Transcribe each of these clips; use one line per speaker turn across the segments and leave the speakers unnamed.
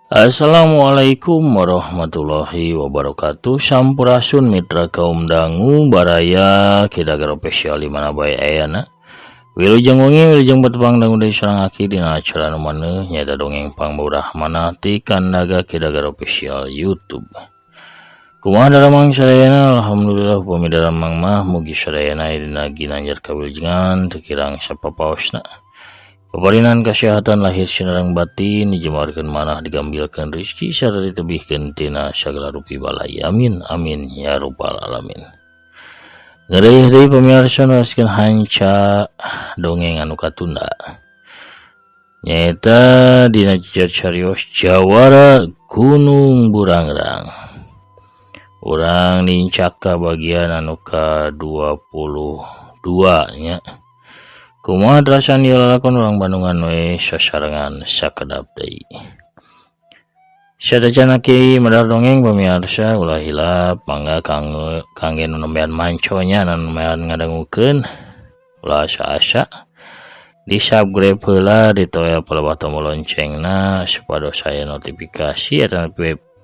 Assalamualaikum warahmatullahi wabarakatuh. Sampurasun mitra kaum dangu baraya Kidagar Official di mana bae ayana. Wilujeng wengi wilujeng betepang dangu deui sareng aki dina acara nu maneuh nyaeta dongeng pangburah manah ti Kandaga Kidagar Official YouTube. Kumaha daramang sadayana? Alhamdulillah upami daramang mah mugi sadayana dina ginanjar kawilujengan teu kirang sapapaosna. Peparinan kesehatan lahir sinareng batin dijemarkeun manah digambilkeun rizki sarta ditebihkeun tina sagala rupi balai. Amin amin ya rabbal alamin. Ngeureuh deui pamirsa neraskeun hanca dongeng anu katunda. Nyaeta dina jejer carios Jawara Gunung Burangrang. Urang nincak ka bagian anu ka-22 nya. Kumaha terasan ieu lalakon urang Bandungan we sasarengan sakedap deui. Sadacan aki medar dongeng pamirsa ulah hilap mangga kangge kangge nu nembean manco nya nu nembean ngadangukeun ulah asa-asa di subscribe heula ditoel palebah tombol loncengna supados aya notifikasi eta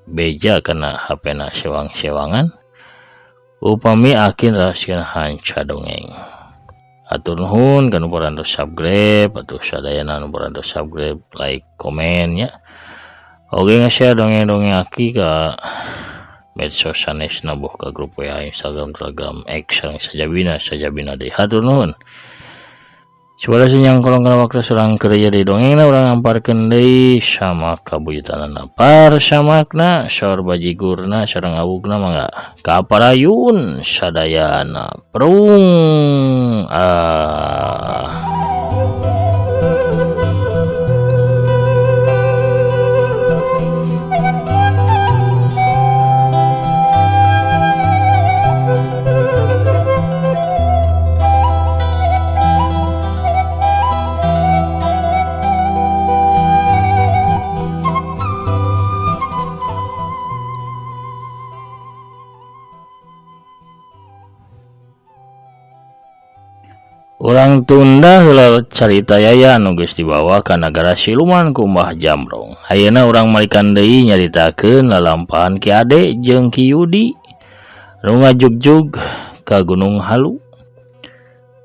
beja kana HP na sewang-sewangan upami aki neraskeun hanca dongeng. Atur nuhun kanu parantos subscribe atuh sadayana nu parantos subscribe like komen nya. Oge nge-share dongeng-dongeng aki ka medsos sanesna boh ka grup WA, Instagram, Telegram, X sareng sajabina sajabina deui. Hatur nuhun. Supados nyangkolong kana waktu urang kerja deui dongengna urang ngamparkeun deui sama kabuyutanana parsamakna saur bajigurna sareng awugna mangga kaparayun sadayana prung ah. Urang tunda heula carita Yaya anu geus dibawa ka nagara siluman ku Mbah Jamrong. Ayeuna urang malikan deui nyaritakeun lalampahan Ki Ade jeung Ki Yudi nu ngajugjug ka Gunung Halu.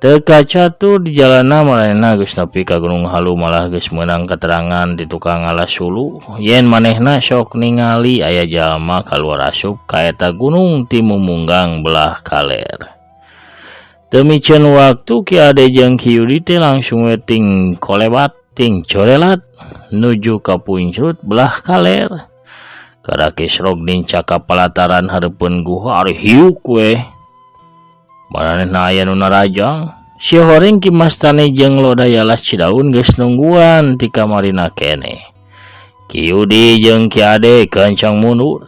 Teu kacatur di jalanna maranehna geus nepi ka Gunung Halu malah geus meunang keterangan di tukang alas sulu yen manehna sok ningali aya jalma kaluar asup ka eta gunung ti mumunggang belah kaler. Teu miceun waktu Ki Ade jeung Ki Yudi teh langsung we ting kolebat ting corelat nuju ka puncrut belah kaler. Karakis rog nincak ka palataran hareupeun guha ari hiuk we. Maranehna aya nu narajang, si Horeng Ki Mastani jeung Lodaya Las Cidaun geus nungguan ti kamarina keneh. Ki Yudi jeung Ki Ade gancang mundur.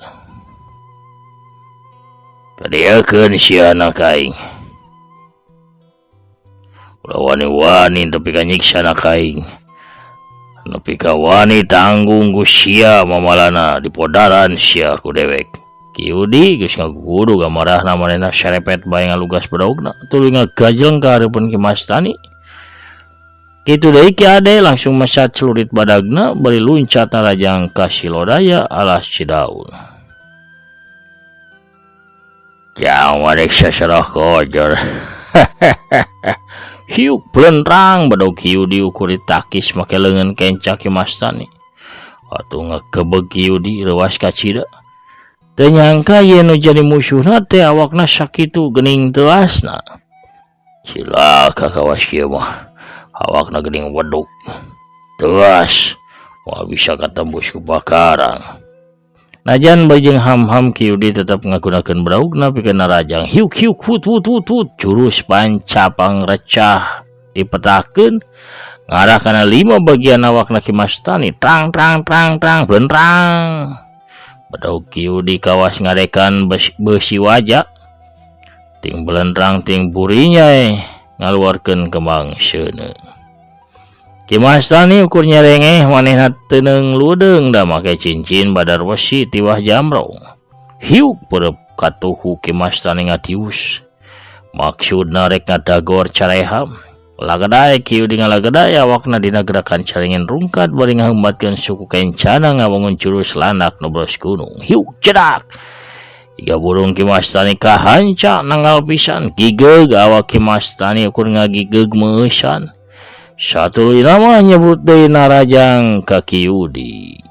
Kadieukeun sia anak aing. Ulah wani-wani nepi ka nyiksa anak aing. Nepi ka wani tanggung ku sia mamalana dipodaran sia ku dewek. Ki Yudi geus ngagugudu gamarahna manehna serepet bae ngalugas bedogna tuluy ngagajleng ka hareupeun Ki Mastani. Kitu deui Ki Ade langsung mesat celurit badagna bari luncat narajang ka si Lodaya alas Cidaun. Jang rek saserah kojor. Hiuk blentrang bedog Ki Yudi ukur ditakis make leungeun kenca Ki Mastani. Atuh ngakebeg Ki Yudi reuas kacida. Teu nyangka yen nu jadi musuhna teh awakna sakitu geuning teuasna. Cilaka kawas kieu mah. Awakna geuning weduk. Teuas moal bisa katembus ku bakarang. Najan bajeng ham-ham Ki Yudi tetep ngagunakeun beraugna pikeun narajang. Hiuk hiuk hut hut hut hut jurus panca pangrecah dipetakeun ngarah kana 5 bagian awakna Ki Mastani. Trang trang trang trang blentrang. Bedog Ki Yudi kawas ngadekan besi waja. Ting blentrang ting burinya ngaluarkeun kembang seuneu. Ki Mastani ukur nyerengeh manehna teu ludeung da make cincin badar wesi tiwah jamrong. Hiuk peureub katuhu Ki Mastani ngatius. Maksudna rek ngadagor careham. Lagaday Ki Yudi ngalageday awakna dina gerakan caringin rungkad bari ngahembatkeun suku kencana ngawangun jurus landak nu bros gunung. Hiuk cedak. Iga burung Ki Mastani kahanca nanggal pisan gigeug awak Ki Mastani ukur ngagigeug meueusan. Satuluyna mah nyebut deui narajang ka Ki Yudi.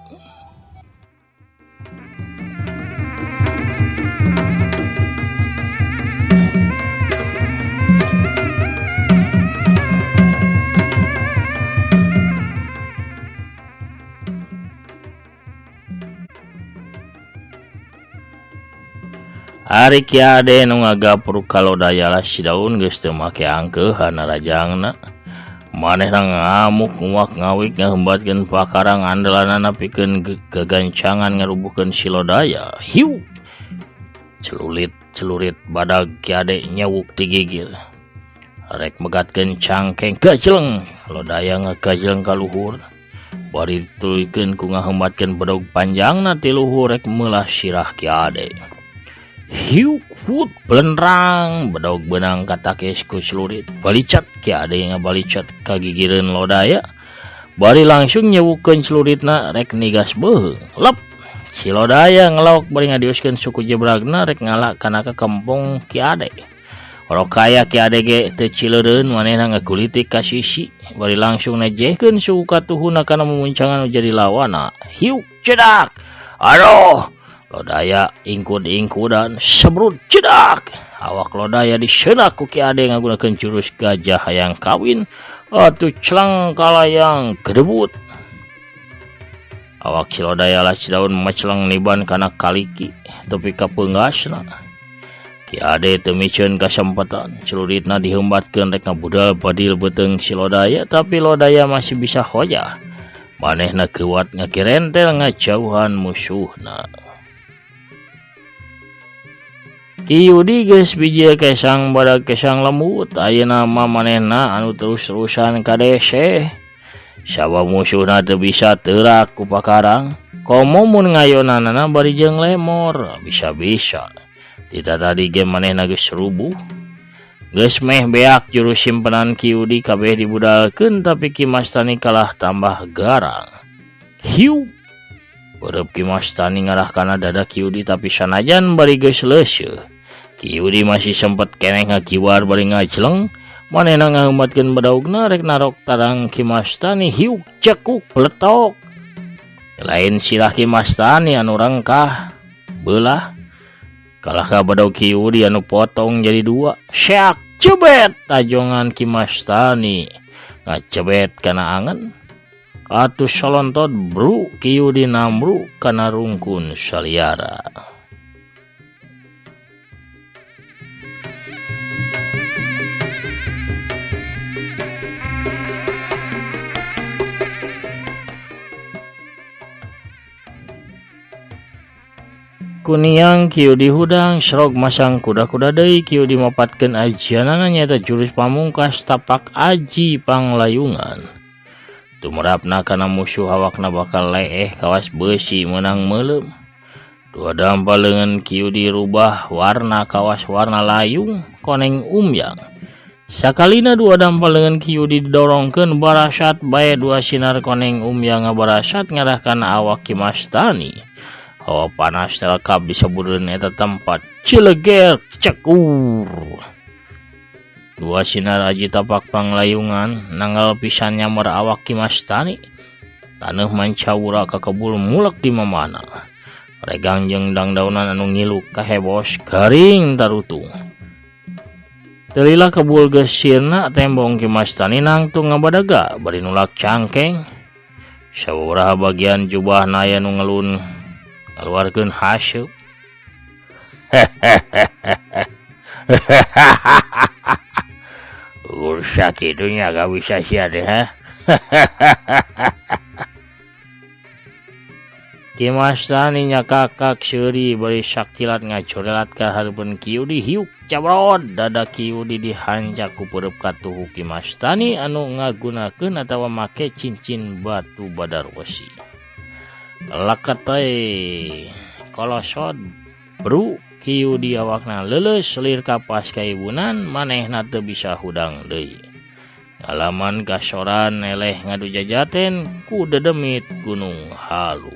Ari Ki Ade nu ngagapruk ka Lodaya lah si daun geus teu make angkeuhan narajangna. Manehna ngamuk nguak ngawik ngahembatkeun pakarang andalanana pikeun gagancangan ngarubuhkeun si Lodaya. Hiu. Celulit celurit badag Ki Ade nyewuk ti gigir. Rek megatkeun cangkeng gajleng Lodaya ngagajleng ka luhur. Bari dituluykeun ku ngahembatkeun bedog panjangna ti luhur rek meulah sirah Ki Ade. Hiuk put belenrang bedog benang katakis ku celurit balicat Ki Ade ngabalicat ka gigireun Lodaya bari langsung nyewukeun celuritna rek nigas beuheung lep si Lodaya ngelok bari ngadiuskeun suku jebragna rek ngala kana ka kempong Ki Ade. Rokaya Ki Ade ge teu cileureun manehna ngagulitik ka sisi bari langsung nejehkeun suku katuhuna kana mumuncangan nu jadi lawana. Hiuk cedak aduh Lodaya ingkud-ingkudan sebrut cedak awak Lodaya diseunak ku Ki Ade ngagunakeun jurus gajah hayang kawin atuh celang kalayang gedebut. Awak si Lodaya lah si daun maceleng niban kana kaliki tepi ka peunggasna. Ki Ade teu miceun kasempatan celuritna dihembatkeun rek ngabudal badil beuteung si Lodaya tapi Lodaya masih bisa hojah. Manehna keuat ngakirentel ngajauhan musuhna. Ki Yudi geus bijil kesang badag kesang lembut ayeuna mah manehna anu terus-terusan kadeseh. Sabab musuhna teu bisa teurak ku pakarang. Komo mun ngayonanana bari jeung lemor bisa-bisa. Tita tadi ge manehna geus rubuh. Geus meh beak jurus simpenan Ki Yudi kabeh dibudalkeun tapi Ki Mastani kalah tambah garang. Hiu. Beureub Ki Mastani ngarah kana dada Ki Yudi tapi sanajan bari geus leuseuh. Ki Yudi masih sempet keneh ngakibar bari ngajleng, manehna ngaheumatkeun badaugna rek narok tarang Ki Mastani hiuk cekuk peletok. Lain sirah Ki Mastani anu rengkah beulah kalah ka badaug Ki Yudi anu potong jadi dua. Seak cebet tajongan Ki Mastani ngacebet kana angen. Atuh solontot bru Ki Yudi namru kana rungkun saliara. Kuniang Ki Yudi hudang srog masang kuda-kuda deui Ki Yudi mapatkeun ajianana nyaeta jurus pamungkas tapak aji panglayungan. Tumerapna kana musuh awakna bakal leeh kawas beusi meunang meuleum. Dua dampa leungeun Ki Yudi rubah warna kawas warna layung koneng umyang. Sakalina dua dampa leungeun Ki Yudi didorongkeun barasat bae dua sinar koneng umyang ngabarasat ngarah kana awak Ki Mastani. Hawa panas telekap di sabudeun eta tempat cileger cekur. Dua sinar aji tapak panglayungan nanggal pisan nyamar awak Ki Mastani. Taneuh mancawura kakebul mulek di mamana. Regang jeung dangdaunan anu ngiluk kahebos garing tarutung. Teu lila kebul geus sirna tembong Ki Mastani nangtung ngabadaga bari nulak cangkeng. Sababaraha bagian jubahna aya nu ngelun ngaluarkeun haseup. Ukur sakitunya gak bisa sia deh ha. Ki Mastani nyakakak seuri bari sakilat ngacorelat ka hareupeun Ki Yudi hiuk cabrod dada Ki Yudi dihancak ku peureub katuhu Ki Mastani anu ngagunakeun atawa make cincin batu badar wesi. Laketei kolosod bru Ki Yudi awakna leuleus lir kapas kaibunan manehna teu bisa hudang deui. Ngalaman kasoran eleh ngadu jajaten ku dedemit Gunung Halu.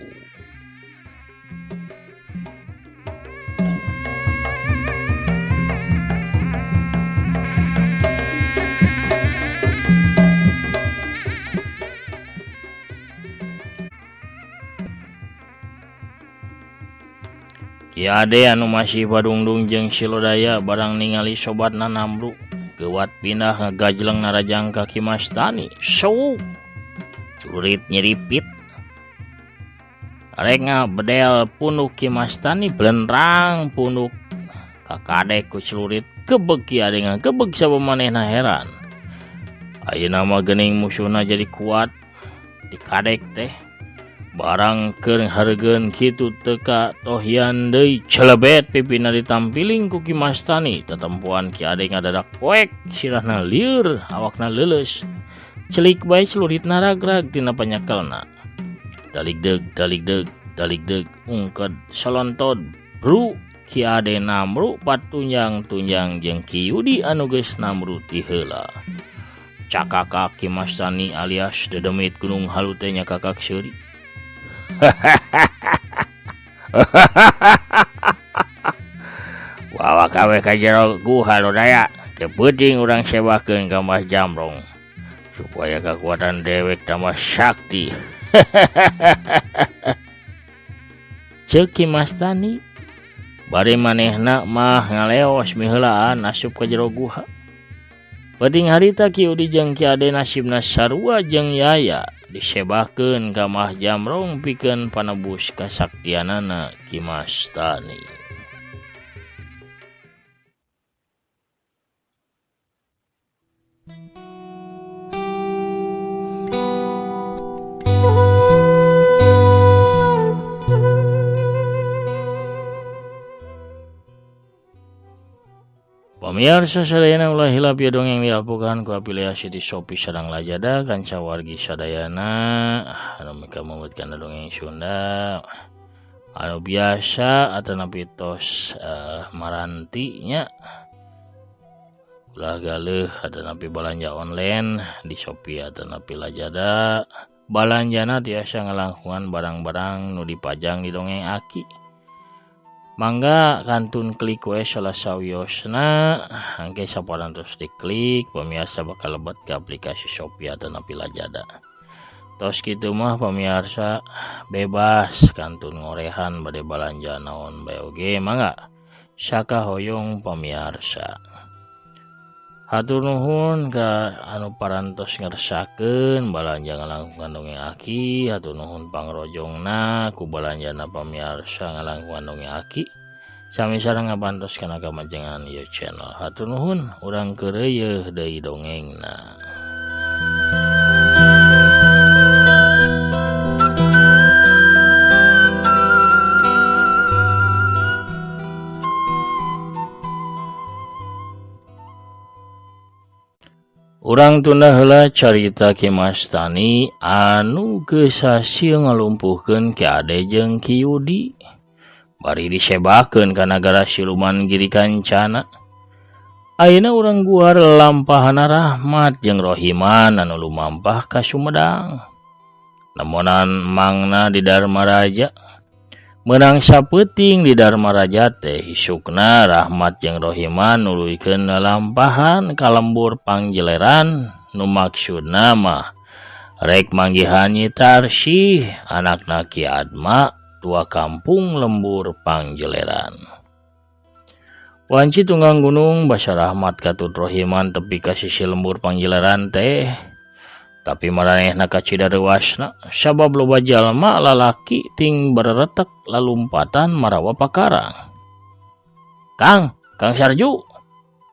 Ki Ade anu masih badungdung jeung Silodaya barang ningali sobatna namru geuwat pindah ngagajleng narajang ka Ki Mastani. Sewuk celurit nyiripit rek ngabedel punuk Ki Mastani blenrang punuk kakadek ku celurit kebeg Ki Ade ngagebeg sabamanehna heran. Ayeuna mah geuning musuhna jadi kuat dikadek teh. Barang keur hareugeun kitu teu ka tohian deui celebet pipina ditampiling ku Ki Mastani tetempoan Ki Ade ngadadak poek sirahna lieur awakna leuleus celik bae celuritna ragrag tina panyakelna daligdeug daligdeug daligdeug ungked solontod bru Ki Ade namru patunjang-tunjang jeung Ki Yudi anu geus namru ti heula cakakak Ki Mastani alias dedemit Gunung Halu teh nyakakak seuri. Bawa kawe ka jero guha Lodaya teu peuting urang sewakeun ka Mbah Jamrong supaya kakuatan dewek tambah sakti. Ceuk Ki Mastani bari manehna mah ngaleos miheulaan asup ka jero guha. Peuting harita Ki Udi jeung Ki Ade nasibna sarua jeung Yaya disebakeun ka Mbah Jamrong pikeun panebus kasaktianana Ki Mastani. Pamiarsa sadayana ulah hilap ya dongeng dilaporkan ku afiliasi di Shopee sareng Lazada kanca wargi sadayana anu mika meumutkeun dongeng Sunda anu biasa atanapi tos maranti nya ulah galeuh atanapi balanja online di Shopee atanapi Lazada balanjana tiasa ngalangkungan barang-barang nu dipajang di dongeng Aki. Mangga kantun klik we salah sawiosna angke saparan terus diklik pemirsa bakal lebet ke aplikasi Shopee atanapi Lazada. Tos kitu mah pemirsa bebas kantun ngorehan bade balanja naon bae oge mangga saka hoyong pemirsa. Hatur nuhun ka anu parantos ngersakeun balanja ngalangkungan dongeng Aki, hatur nuhun pangrojongna ku balanjana pamirsa ngalangkungan dongeng Aki. Sami sareng ngabantos kana kamajengan ieu channel. Hatur nuhun urang keureuyeeh deui dongengna. Urang tunda heula carita Ki Mastani anu geus hasil ngalumpuhkeun Ki Ade jeung Ki Yudi bari disebakeun ka nagara siluman Giri Kancana. Ayeuna urang guar lampahana Rahmat jeung Rohiman anu lumampah ka Sumedang. Nemonan mangna di Darmaraja. Meunang sapeuting di Darmaraja teh isukna Rahmat jeung Rohiman nuluykeun lalampahan ka lembur Pangjeleran nu maksudna mah rek manggihan Nyi Tarsih anakna Ki Adma tua kampung lembur Pangjeleran. Wanci tunggang gunung basa Rahmat katut Rohiman tepi ka sisi lembur Pangjeleran teh. Tapi maranehna kacida reuasna sabab loba jalma lalaki ting bareretek lalumpatan marawa pakarang. Kang, Kang Sarju,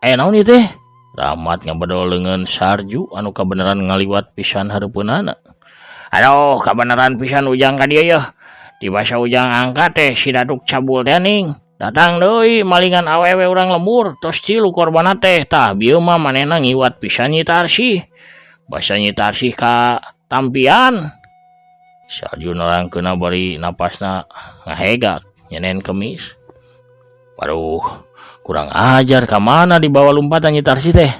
aya naon ieu teh? Rahmat ngabedol leungeun Sarju anu kabeneran ngaliwat pisan hareupeunana. Aduh, kabeneran pisan ujang ka dieu yeuh. Di basa ujang angkat teh si daduk cabul teh ning. Datang deui malingan awewe urang lembur tos cilu korbanna teh. Tah bieu mah manehna ngiwat pisan Nyi Tarsih. Basa Nyi Tarsih ka tampian. Sarju nerangkeunna bari napasna ngahegak nyenen kemis. Waduh, kurang ajar ka mana dibawa lumpatan Nyi Tarsih teh.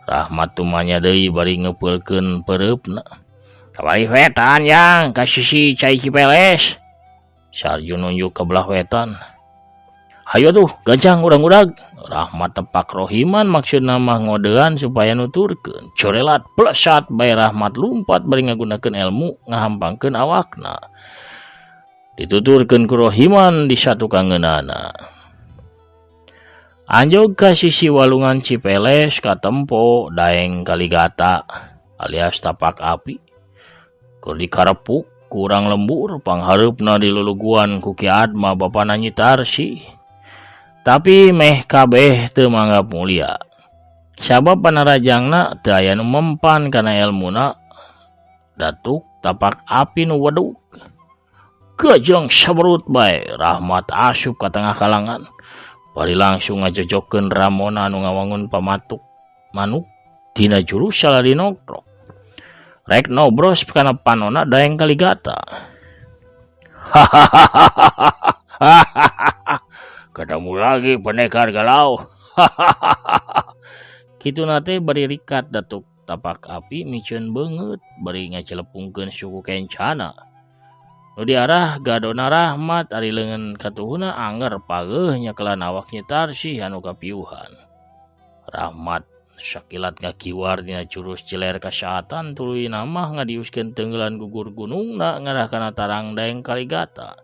Rahmat tumanya deui bari ngepeulkeun peureupna. Kabari wetan yang ka sisi cai Cipeles. Sarju nunjuk ke belah wetan. Hayo tuh gancang urang-urang. Rahmat tepak Rohiman maksudna mah ngodean supaya nuturkeun. Corelat plesat bae Rahmat lumpat bari ngagunakeun ilmu ngahampangkeun awakna. Dituturkeun ku Rohiman di satukangeunana. Anjog ka sisi walungan Cipeles katempo Daeng Kaligata alias tapak api. Keur dikarepuk kurang lembur panghareupna diluluguan ku Ki Atma bapana Nyi Tarsi. Tapi meh kabeh teu manggap mulia. Sabab panarajangna teu aya nu mempan kana elmuna datuk tapak api nu weduk. Gajeng saberut bae Rahmat asup ka tengah kalangan. Bari langsung ngajojokkeun Ramona anu ngawangun pamatuk manuk dina jurus salari nongkrok. Rek nobros kana panona Daeng Kaligata. Hahaha. Ketemu lagi pendekar galau. Kitu nate bari rikat datuk tapak api miceun beungeut bari ngacelepungkeun suku kencana. Nu diarah gadona Rahmat ari leungeun katuhuna anger pageuh nyekelan awak Nyi Tarsih anu kapiuhan. Rahmat sakilat ngakiwar dina jurus ciler kasaatan tuluy mah ngadiuskeun teunggelan gugur gunungna ngarah kana tarang Daeng Kaligata.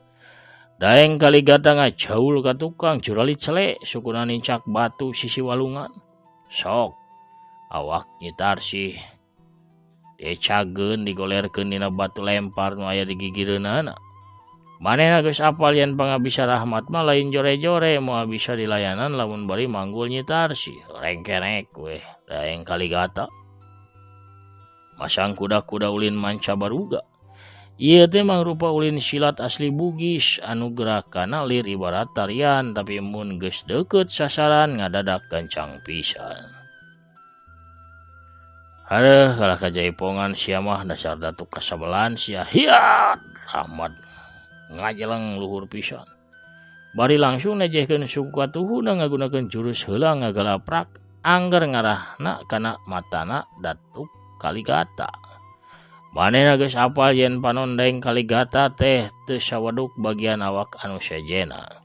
Daeng Kaligata ngajaul ka tukang jurali celek sukuna nincak batu sisi walungan. Sok awak Nyi Tarsih dicageun digolerkeun dina batu lempar nu aya di gigireunana. Manehna geus apal yen pangabisa Rahmat mah lain jore-jore moal bisa dilayanan lamun bari manggul Nyi Tarsih. Rengkenek weh Daeng Kaligata. Masang kuda-kuda ulin manca baruga. Ieu teh mangrupa ulin silat asli Bugis anu gerakanna lir ibarat tarian tapi mun geus deukeut sasaran ngadadak gancang pisan. Hareuh kalah kajaipongan sia mah dasar datuk kasabelan sia. Hiat Rahmat ngajeleng luhur pisan. Bari langsung nejehkeun suku katuhuna ngagunakeun jurus heula ngagalaprak angger ngarahna kana matana datuk Kaligata. Manehna geus apal yen panon Daeng Kaligata teh teu sawaduk bagian awak anu sejena.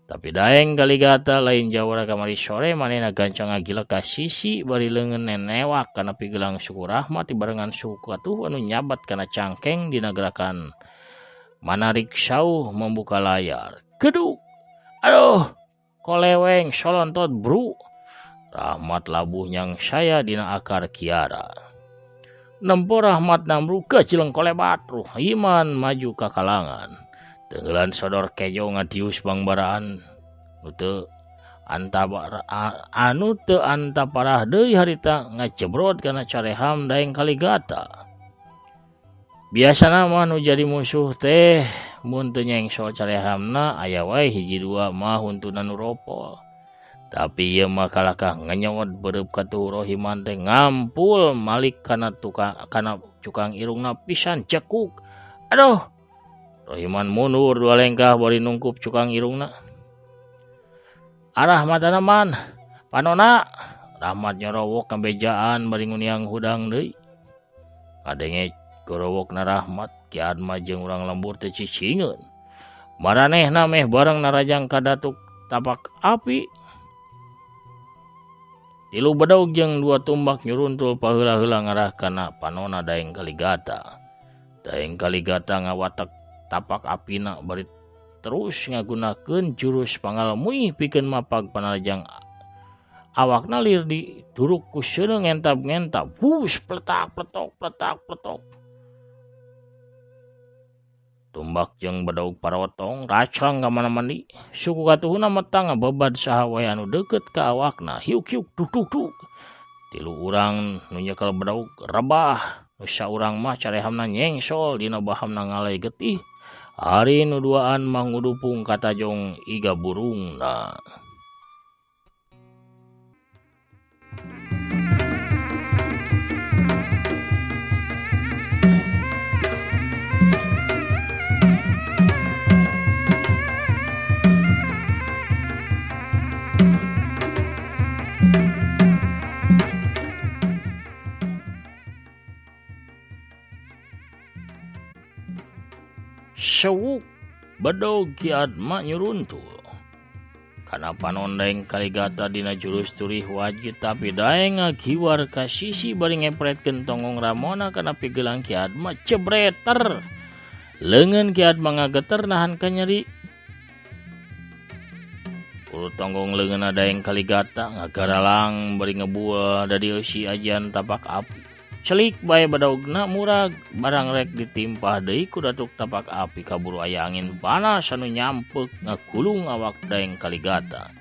Tapi Daeng Kaligata lain jawara kamari sore manehna gancang ngagilek ka sisi bari leungeun nenewak kana pigelang suku Rahmat dibarengan suku katuh anu nyabat kana cangkeng dina gerakan manarik sauh membuka layar. Geduk. Aduh, koleweng solontot bru. Rahmat labuh nyang saya dina akar kiara. Nempo Rahmat namru kecileng kolebat Ruhiman maju ka kalangan. Tenggelan sodor kejo ngadius bangbaraan nu teu anu teu antaparah deui harita ngajebrot kana careham Daeng Kaligata. Biasana mah nu jadi musuh teh mun teu nyengsol carehamna aya wae hiji dua mah huntuna nu ropol. Tapi ieu mah kalakah ngenyot beureub katuh Rohiman teh ngampul malik kana tukang kana cukang irungna pisan cekuk. Aduh. Rohiman mundur dua lengkah bari nungkup cukang irungna. Arah matana man, panona. Rahmat nyorowok kabejaan bari nguniang hudang deui. Ngadenge gorowokna Rahmat, Ki Atma jeung urang lembur teh cicingeun. Maranehna meh bareng narajang ka datuk tapak api. Tilu bedog jeung dua tumbak nyuruntul paheula-heula ngarah kana panona Daeng Kaligata. Daeng Kaligata ngawatek tapak apina bari terus ngagunakeun jurus pangalmuih pikeun mapag panarajang awakna lir diduruk ku seuneu ngentab-ngentab. Hus pletak pletok pletak pletok. Tumbak jeung bedog parotong racang ka mana-mani. Suku katuhuna metang ngabebad saha wae anu deukeut ka awakna. Hiuk-hiuk duk duk duk. Tilu urang nu nyekel bedog rebah. Nu saurang mah carehamna nyengsol dina bahamna ngalai getih. Ari nu duaan mah ngudupung katajong iga burungna. Sewuk bedog Ki Atma nyuruntul. Kana panon Daeng Kaligata dina jurus turih wajib tapi Daeng ngagiwar ka sisi bari ngepretkeun tonggong ramona kana pigelang Ki Atma cebreter. Leungeun Ki Atma ngageter nahan kanyeri. Uru tonggong leungeunna Daeng Kaligata ngagaralang bari ngebuah dari eusi ajian tapak api. Celik bae badogna murag barang rek ditimpah deui ku Datuk Tapak Api kaburu aya angin panas anu nyampek ngagulung awak Daeng Kaligata.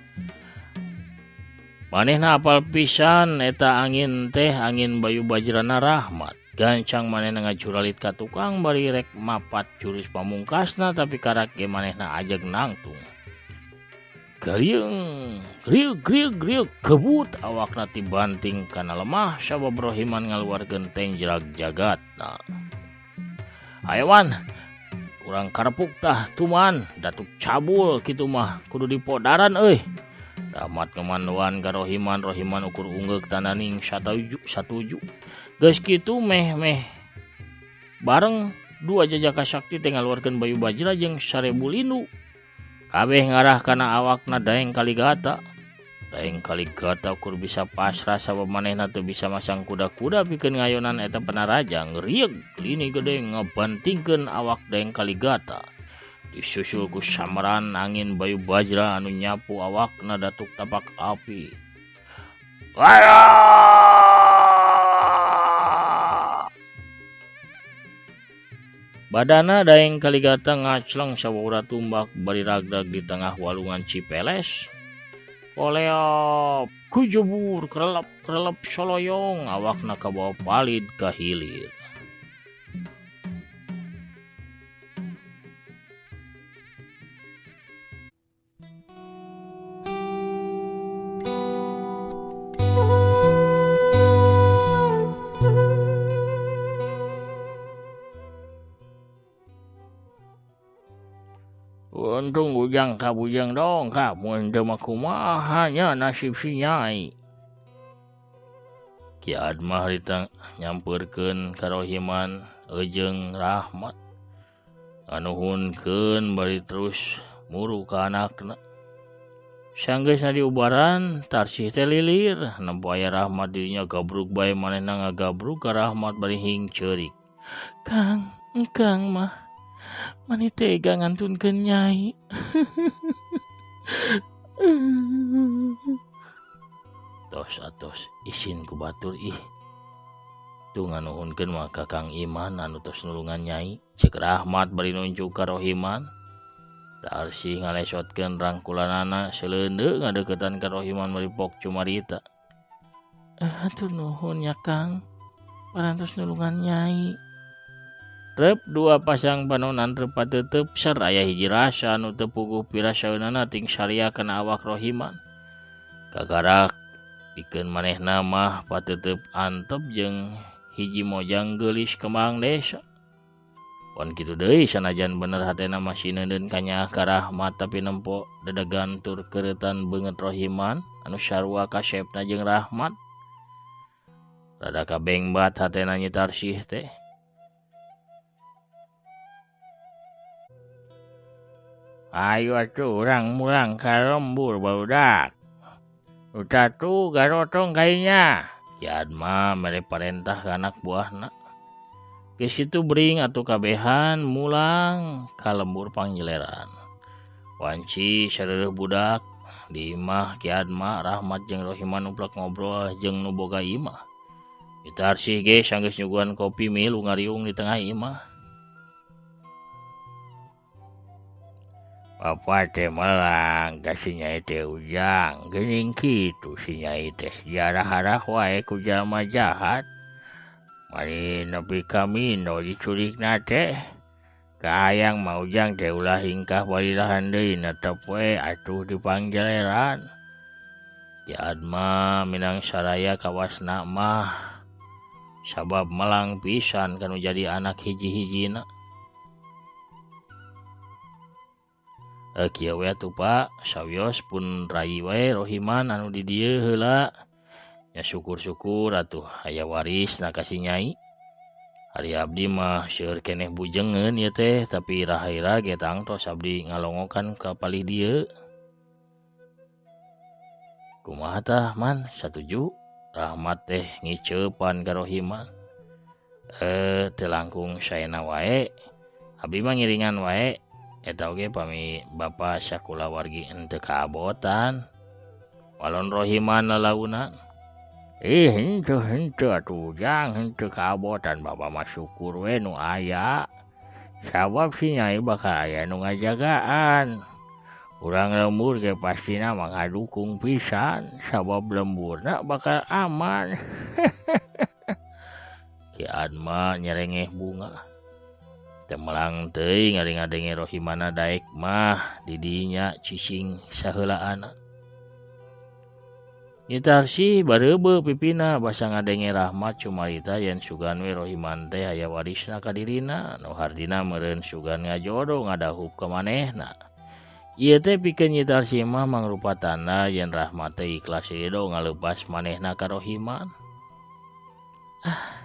Manehna apal pisan eta angin teh angin Bayu Bajrana Rahmat. Gancang manehna ngajuralit ka tukang bari rek mapat jurus pamungkasna tapi karak ge manehna ajeg nangtung. Gariung, griuk griuk griuk kebut awakna tibanting kana lemah sabab Rohiman ngaluarkeun tenjrag jagatna. Hayawan, urang karepuk tah tuman, Datuk cabul kitu mah kudu dipodaran euy. Rahmat ngamanduan ka Rohiman, Rohiman ukur unggeuk tananing satuju. Geus kitu meh-meh bareng dua jajaka sakti teh ngaluarkeun Bayu Bajra jeung 1000 lindu. Kabeh ngarah kana awakna Daeng Kaligata. Daeng Kaligata ukur bisa pasrah sabab manehna teu bisa masang kuda-kuda pikeun ngayonan eta panarajang. Rieug lini gede ngabantingkeun awak Daeng Kaligata. Disusul ku samaran angin Bayu Bajra anu nyapu awakna Datuk Tapak Api. Badana Daeng Kaligata ngacleng sawura tumbak bari ragdag di tengah walungan Cipeles. Koleop kujebur kerelep-kerelep soloyong awakna kabawa palid ka hilir. Untung bujang ka bujang dongkap mun teu mah kumaha nya nasib si Nyai. Ki Admah harita nyampeurkeun ka Rohiman jeung Rahmat. Nganuhunkeun bari terus muru ka anakna. Sanggeusna diubaran Tarsih teh lilir nempo aya Rahmat dirinya gabrug bae manehna ngagabrug ka Rahmat bari hingceurik. Kang, engkang mah mani tega ngantunkeun Nyai. Tos atos isin ku batur ih. Tuh nganuhunkeun mah ka Kang Iman anu tos nulungan Nyai. Cek Rahmat bari nunjuk ka Rohiman. Tarsih ngalesotkeun rangkulanana seleundeuk ngadeukeutan ka Rohiman bari pok cumarita. Hatur nuhun nya Kang. Parantos nulungan Nyai. Rep dua pasang panonan rep patetep ser aya hiji rasa anu teu puguh pirasaeunana ting saria kana awak Rohiman. Kagarak pikeun manehna mah patetep antep jeung hiji mojang geulis kembang desa. Pon kitu deui sanajan bener hatena masih neuneun kanyaah ka Rahmat tapi nempo dedegan tur keureutan beungeut Rohiman anu sarua kasepna jeung Rahmat. Rada kabengbat hatena Nyi Tarsih teh. Ayo atuh urang mulang ka lembur barudak. Utatu garotong kainya. Ki Adma mere parentah ka anak buahna. Geus kitu bring atuh kabehan mulang ka lembur pangnyeleran. Wanci sareureun budak di imah Ki Adma, Rahmat jeung Rohiman uplak ngobrol jeung nu boga imah. Nyi Tarsih ge sanggeus nyuguhan kopi milu ngariung di tengah imah. Bapak teh melang ka si Nyai teh Ujang, geuning kitu si Nyai teh diarah-arah wae ku jalma jahat. Mari nepi ka Mino dicurikna teh. Kahayang mah Ujang teh ulah hingkah balilahan deui netep we atuh di pangjeleran. Ki Adma minang saraya kawasna mah sabab melang pisan kanu jadi anak hiji-hijina. Kieu we atuh Pak, sawios pun rai we Rohiman anu di dieu heula. Nya syukur-syukur atuh aya warisna ka si Nyai. Ari abdi mah seueur keneh bujengeun ieu teh tapi iraha-iraha ge tangtos abdi ngalongokan ka palih dieu. Kumaha tah man satuju? Rahmat teh ngiceupan ka Rohiman. Teu langkung saena wae. Abdi mah ngiringan wae. Eta oge pami bapa sakulawargi henteu kaabotan. Walon Rohiman lalaunan. Ih henteu henteu atuh jang henteu kaabotan bapa mah syukur we nu aya. Sabab si nyai bakal aya nu ngajagaan. Urang lembur ge pastina mah ngadukung pisan sabab lemburna bakal aman. Ki Adma nyerengeh bunga. Temelang teuing ari ngadenge Rohimana daek mah didinya cicing saheulaana. Nyi Tarsih bareubeuh pipina basa ngadenge Rahmat cumarita yen sugan we Rohiman teh aya warisna ka dirina nu hartina meureun sugan ngajodoh ngadahup ka manehna. Ieu teh pikeun Nyi Tarsih mah mangrupa tanda yen Rahmat teh ikhlas ridho ngaleupas manehna ka Rohiman. Ah,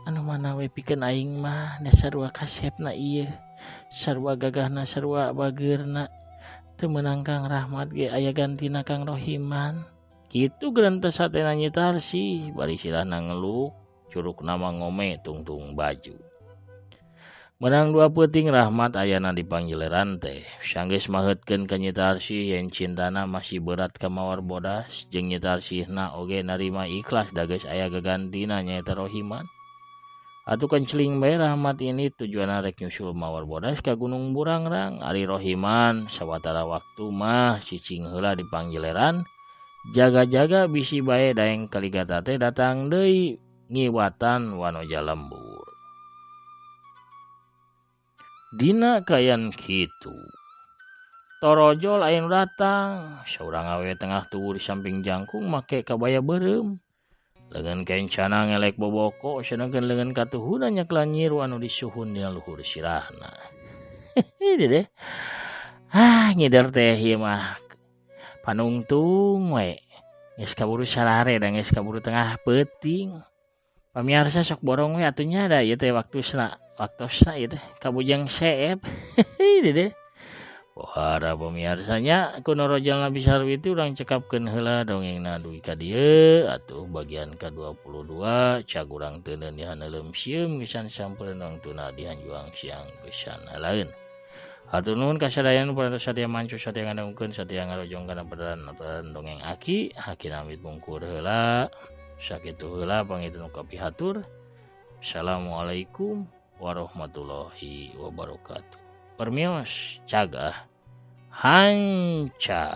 anu mana we pikeun aing mah da sarua kasepna ieu, sarua gagahna sarua bageurna. Teu meunang Kang Rahmat ge aya gantina Kang Rohiman. Kitu gerentes hatena Nyi Tarsih bari sirahna ngeluk curukna mah ngome tungtung baju. Menang dua peuting Rahmat ayana di pangjeleran teh. Sanggeus maheutkeun ka Nyi Tarsih yen cintana masih berat ka Mawar Bodas jeung Nyi Tarsihna oge narima ikhlas da geus aya gagantina nyaeta Rohiman. Atuh kenceling bae Rahmat ini tujuanna rek nyusul Mawar Bodas ka Gunung Burangrang. Ari Rohiman sawatara waktu mah cicing heula di pangjeleran. Jaga-jaga bisi bae daeng kaligata teh datang deui ngiwatan wanoja lembur. Dina kayan kitu. Torojol aya nu datang, saurang awewe tengah tuwuh di samping jangkung make kabaya beureum. Leungeun kencana ngelek boboko sedengkeun leungeun katuhuna nyeklan nyiru anu disuhun dina luhur sirahna. Dedeh. Ah, ngider teh ieu mah. Panungtung we. Geus kaburu sarare da geus kaburu tengah peuting. Pamiarsa sok borong we atuh nya da ieu teh waktosna ieu teh kabujang seep. Dedeh. Pohara pamiarsanya ku Norojal Nabi Sarwiti urang cekapkeun heula dongengna dugi ka dieu atuh bagian ka-22 cag urang teu neun dihaneuleum sieum geus sampeurna tuna dihanjuang siang geus lain. Hatur nuhun ka sadayana nu parantos sadia mancu sadia ngadongkeun sadia ngarojong kana pedaran dongeng aki haki namit mungkur heula sakitu heula pangitu nu kapihatur. Assalamualaikum warahmatullahi wabarakatuh. Permios cagah hanca.